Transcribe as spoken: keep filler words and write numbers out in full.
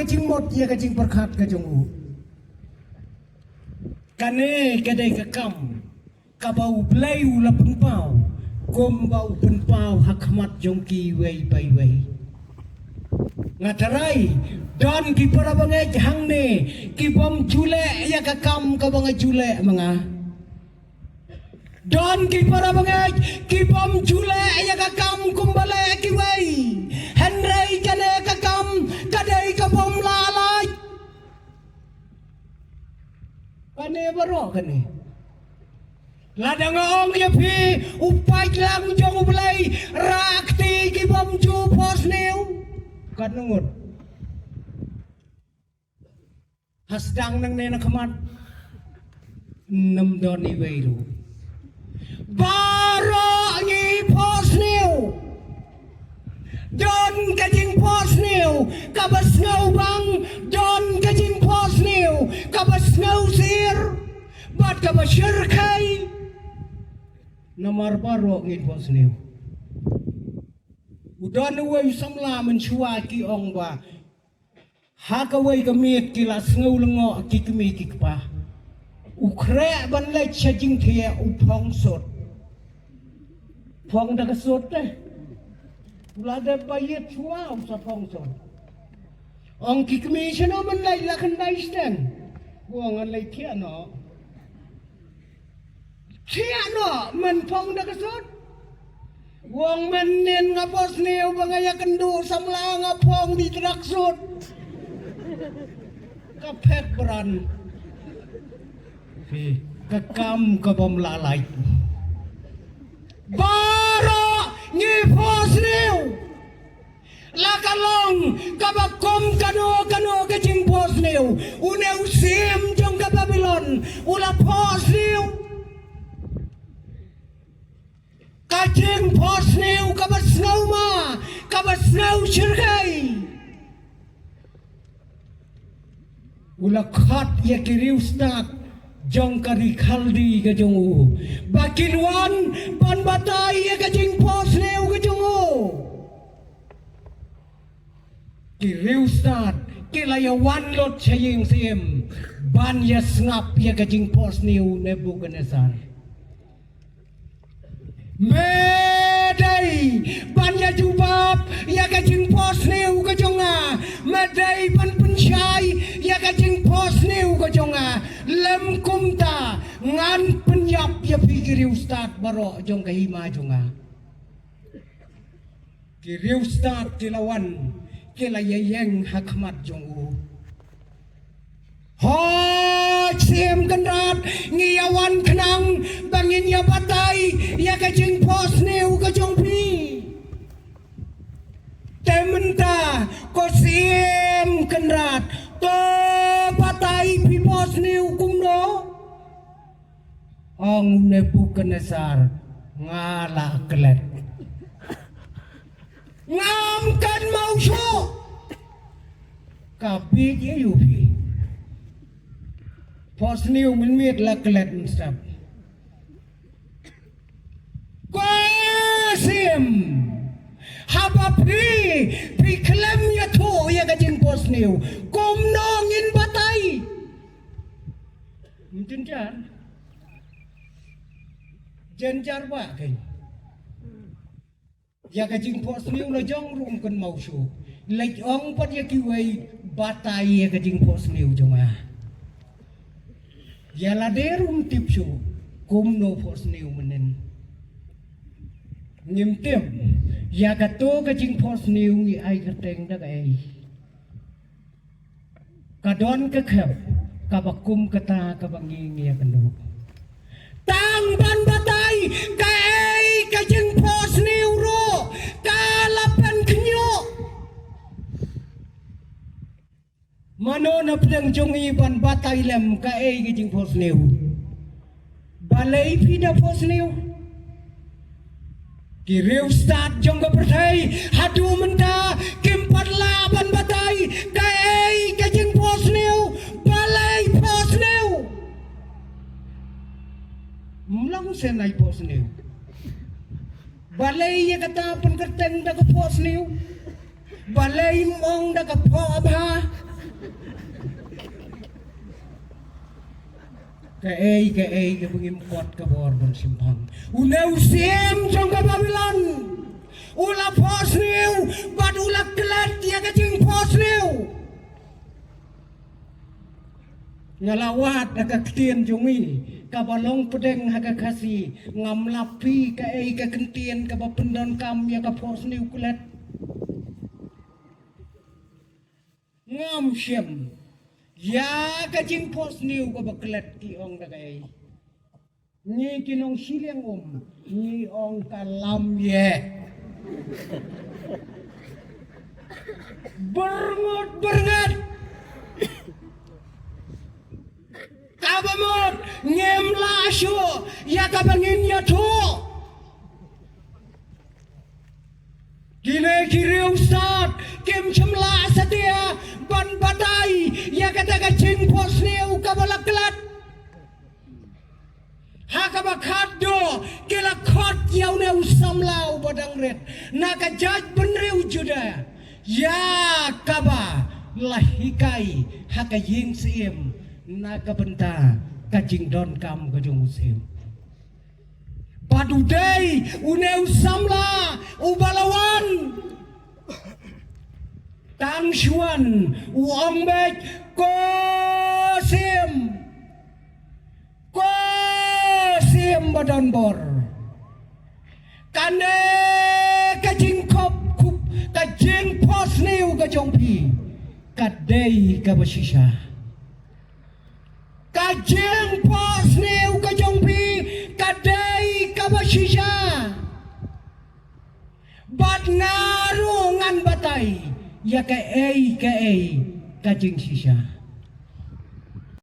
ka jingmut ïa ka jingpyrkhat ka jong u. Kane ka dei ka kam kaba U Blei u la pynpaw, kumba u pynpaw ha khmat jong kiwei pa iwei. Nga tharai don ki para bangeit hangne ki bym ju leh ïa ka kam kaba nga ju leh ma nga. Don ki para bangeit ki bym ju leh ïa ka kam kumba leh kiwei. Hynrei kane ka kam ka dei ka bym lah lait. Kane baroh kane. Lada nga ong ïa phi, u paidlang jong U Blei, rah kti ki bym ju phohsniew. Katno ngut? Ha sdang nangne na khmat, ym don iwei ruh. Baroh ngi phohsniew. Don ka jingphohsniew kaba sngewbang, don ka jingphohsniew kaba sngewsir bad kaba shyrkhei. Namar baroh ngi phohsniew. U don uwei u samla mynshuwa ki ong ba ha kawei ka miet ki la sngew lyngngoh ki kmie ki kpa. U khreh ban leit sha jingthiah, u phong sut. Phong da ka sut te. U la dep ba ïeit shuwa u sa phong sut. Ong ki kmie, shano men leit? La khyndai shiteng. U ong, ngan leit thiah noh. Thiah noh, men phong da ka sut. U ong, mynnin nga phohsniew ba nga ïakynduh samla, nga phong da i tracksuit. Ka phet bran. Phi, ka kam ka bym lah lait. Baroh ngi phohsniew. La ka long kaba kum kano kano ka jingphohsniew. Une u siem jong ka Babilon u la phohsniew. Ka jingphohsniew kaba sngewma, kaba sngewshyrkhei. U la khot ïa ki riewstad jong ka ri Khaldi ka jong u ba kin wan ban batai ïa ka jingphohsniew ka jong u. Ki riewstad ki la ïa wan lut sha ïing syiem ban ïa sngap ïa ka jingphohsniew Nebukadnesar. Me dei ban ïa jubab ïa ka jingphohsniew ka jong nga. Me dei ban pynshai ïa ka jingphohsniew ka jong nga. Lym kumta ngan pynïap ïa phi ki riewstad baroh jong ka hima jong nga. Ki riewstad ki la wan, ki la ïa ïeng ha khmat jong u. Hooid Syiem Kynrad, ngi ïa wan khnang ba ngin ïa batai ïa ka jingphohsniew ka jong phi. Te mynta ko Syiem Kynrad, to batai, phi phohsniew kumno? Ong Nebukadnesar, nga la klet. Ngam kynmaw shuh. Ka bieit ïa u phi. Phohsniew mynmiet la klet mynstep. Ko Syiem, haba phi, phi khlem ïathuh ïa ka jingphohsniew, kumno ngin batai? Jynjar. Jynjar ba kein. Ïa ka jingphohsniew la jong ruh ym kynmaw shuh. Leit ong pat ïa kiwei, batai ïa ka jingphohsniew jong nga. Ïa lade ruh ym tip shuh kumno phohsniew mynnin. Ngim tip ïa kato ka jingphohsniew ngi ai kyrteng da kaei. Ka don ka khep kaba kum kata kaba ngi ngi ïa kynduh. Tang ban batai kaei ka jingphohsniew ruh ka la pynkhynñiuh. Mano na pdeng jong ngi ban batai lem kaei ka jingphohsniew? Balei phi da phohsniew? Ki riewstad jong ka pyrthei haduh mynta kim pat lah ban batai kaei ka jingphohsniew, balei phohsniew. Mlong sen ai phohsniew. Balei ïa kata pynkyrteng da ka phohsniew? Balei ym ong da ka phohbha? Kaei kaei kaba ngim kot ka bor ban shim bang. Une u syiem jong ka Babilon u la phohsniew bad u la klet ïa ka jingphohsniew. Nga la wad ha ka ktien jong ngi kaba long pdeng ha ka Khasi, ngam lap phi kaei ka kyntien kaba pyndonkam ïa ka phohsniew klet. Ngam shym ïa ka jingphohsniew kaba klet ki ong da kaei. Ngi ki nongshiliang um ngi ong ka lam ye. Berngut berngat. Kaba mut ngim lah shuh ïa kaba ngin ïathuh. Kine ki riewstad kim shym lah satia ban batai ïa kata ka jingphohsniew kaba la klet. Ha kaba khatduh ki la khot ïa une u samla uba dang rit na ka jaitbynriew Juda ïa kaba la hikai ha ka ïing syiem na ka bynta ka jingdonkam ka jong u syiem. Bad u dei une u samla uba la wan. Tang shuwa u ong beit, ko syiem, ko syiem ba don bor, kane ka jingkhop khup, ka jingphohsniew ka jong phi ka dei kaba shisha. Ka jingphohsniew ka jong phi ka dei kaba shisha. Bad nga ruh ngan batai ïa kaei kaei ka jingshisha.